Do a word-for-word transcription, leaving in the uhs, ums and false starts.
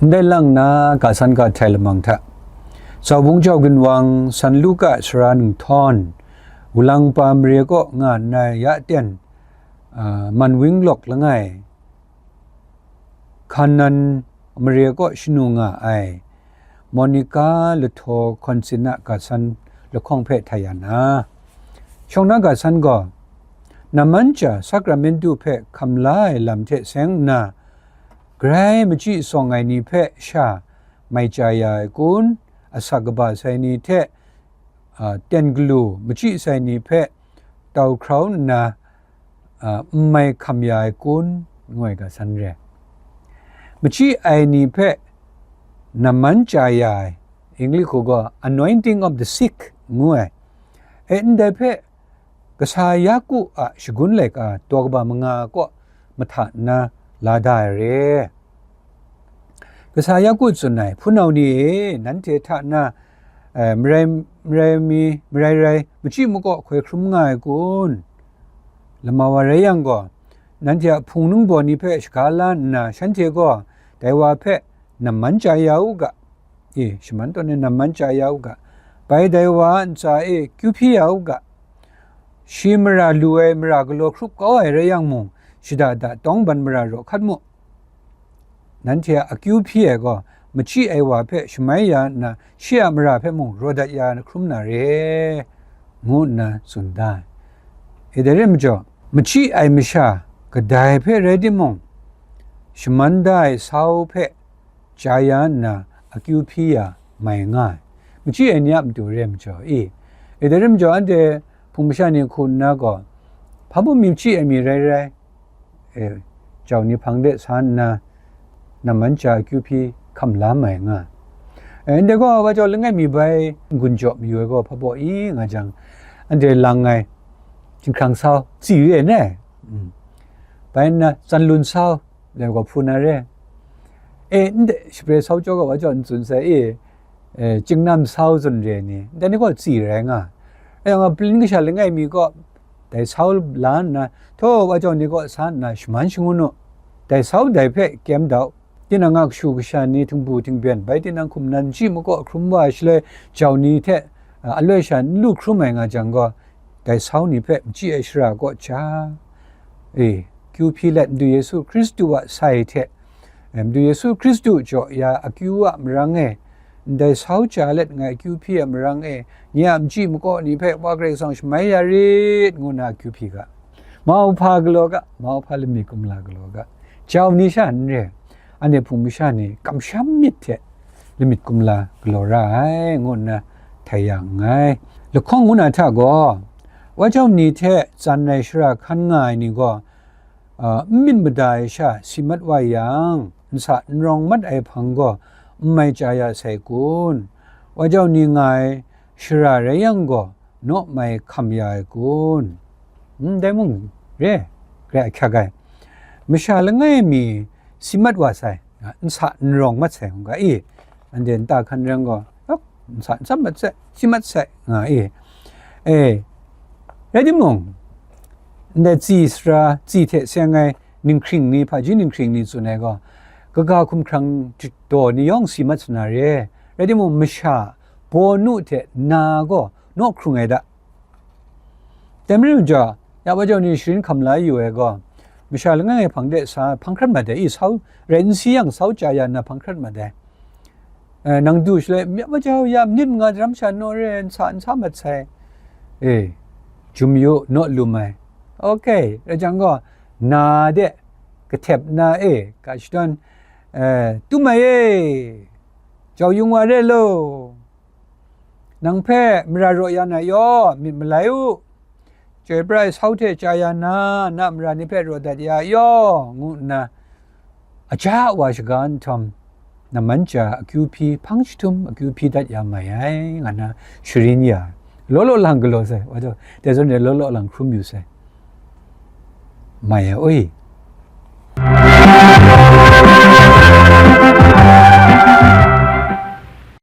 Ndai lang nna, ga san ga htai lamang hta, Zaubung jau ginwang, San Luka sara nhtawm, wulang pa mare kaw nga nna ya ten, a, Manwing lawk langai, Kanan mare kaw shanu nga ai, Monica lahtaw Konsina ga san lahkawng hpe htai ya na, shawng na ga san gaw, namman ja Sakramentu hpe hkam la ai lam hte seng nna, grai machyi tsawng ai ni hpe sha mai chya ya ai kun, asak kaba sai ni hte, a, ten galu machyi sai ni hpe tau hkrau nna, a, n mai hkam ya ai kun, ngu ai ga san re. Machyi ai ni hpe namman chya ya ai, English hku gaw anointing of the sick ngu ai. E, ndai hpe kasa Yaku a shagun laika daw kaba manga kaw mahta nna la da ai re. Kasa Yaku tsun ai, hpunau ni e, nanhte hta na, eh, marai, marai mi, marai rai, machyi makaw hkoi hkrum nga ai kun? Lama wa rai yang gaw, nanhte a hpung ningbaw ni hpe shaga la nna, shanhte gaw dai wa hpe namman chya ya u ga, e, shaman tawn e namman chya ya u ga, bai dai wa a ntsa e kyu hpyi ya u ga, shi mara lu ai mara galaw hkrup kau ai rai yang mung, shada da tawng ban mara raw hkat mu. Nanhte a akyu hpyi ai gaw, machyi ai wa hpe shamai ya nna, shi a mara hpe mung raw dat ya hkrum na re, ngu nna tsun da ai. E, dai rai majaw, machyi ai masha kadai hpe rai timung, shaman da ai sau hpe chya ya nna, akyu hpyi ya mai nga ai, machyi ai ni a matu re ai majaw i? E, dai rai majaw, anhte hpung masha ni hku nna gaw, hpa bum mi machyi ai mi rai rai, e, jau ni hpang de sa nna, namman ja akyu hpyi hkam la mai nga ai. E, ndai gaw, wa jau langai mi bai n-gun jaw mayu ai gaw hpa baw i nga jang, anhte lang ai hkinghkrang sau, tsi re ai ne? Mm. Bai nna, tsanlun sau, dai gaw hpu na re. E, ndai shapre sau jaw gaw wa jau n tsun sai i, e, chyingnam sau tsun re ni, dai ni gaw tsi rai nga. Rai yang, palin kasha langai mi gaw, dai sau la nna, htaw wa jau ni kaw sa nna shaman shangun u. Dai sau dai hpe kyem dau. Tinang a kashu kasha ni htingbu htingbyen, bai tinang hkum nan chyi makaw hkrum wa ai shaloi, jau ni hte, a, aloi sha n lu hkrum ai nga jang gaw, dai sau ni hpe machyi ai shara kaw ja, e, kyu hpyi let, Madu Yesu Hkristu a sai hte, e, Madu Yesu Hkristu jaw ya akyu a marang e, ndai sau ja let ngai akyu hpyi a marang e, nye a machyi makaw ni hpe Wa Karai Kasang shamai ya rit, ngu nna akyu hpyi ga. Mauhpa galaw ga, mauhpa lamik kumla galaw ga, jau ni sha n re, anhte hpung masha ni kamsham myit hte lamik kumla galaw ra ai, ngu nna htai ya nngai. Lahkawng ngu na hta gaw, wa jau ni hte tsan ai shara hkan nga ai ni gaw, a, n myit mada ai sha si mat wa yang, nsa n rawng mat ai hpang gaw n mai chya ya sai kun? Wa jau ni nga ai shara rai yang gaw, naw mai hkam ya ai kun? Ndai mung re, grai ahkyak ai. Masha langai mi si mat wa sai, nsa n rawng mat sai, ngu ga i, anhte nta hkan reng gaw, lawk, nsa n tsam mat sai, si mat sai, nga i. E, rai timung, ndai tsi sara, tsi hte seng ai ninghkring ni, hpaji ninghkring ni tsun ai gaw, kaga hkumhkrang daw ni yawng si mat sa na re. Rai timung, masha, bawnu hte na gaw naw hkrung ai da. Dai majaw, ya wa jau ni sharin hkam la yu ai gaw, masha langai ngai hpang de sa hpang hkrat mat ai, i sau rai n si yang, sau chya ya nna hpang hkrat mat ai. E, nang du shaloi, ya wa jau ya, minit manga daram sha naw re, n sa, n sa mat sai. E, jum yu, naw lum ai. Ok, rai jang gaw, na de, kahtep na e, ga shadawn, e, tum ai e, jau yung wa re lo. Nang hpe mara raw ya na yaw, myit malai u. Chyoi pra ai sau hte chya ya na, na mara ni hpe raw dat ya yaw, ngu nna, aja wa shaga nhtawm, namman ja akyu hpyi, hpang jahtum akyu hpyi dat ya mai ai, nga na sharin ya ai. Law law lang galaw sai, wa taw, dai zawn e law law lang hkrum yu sai. Mai ai oi.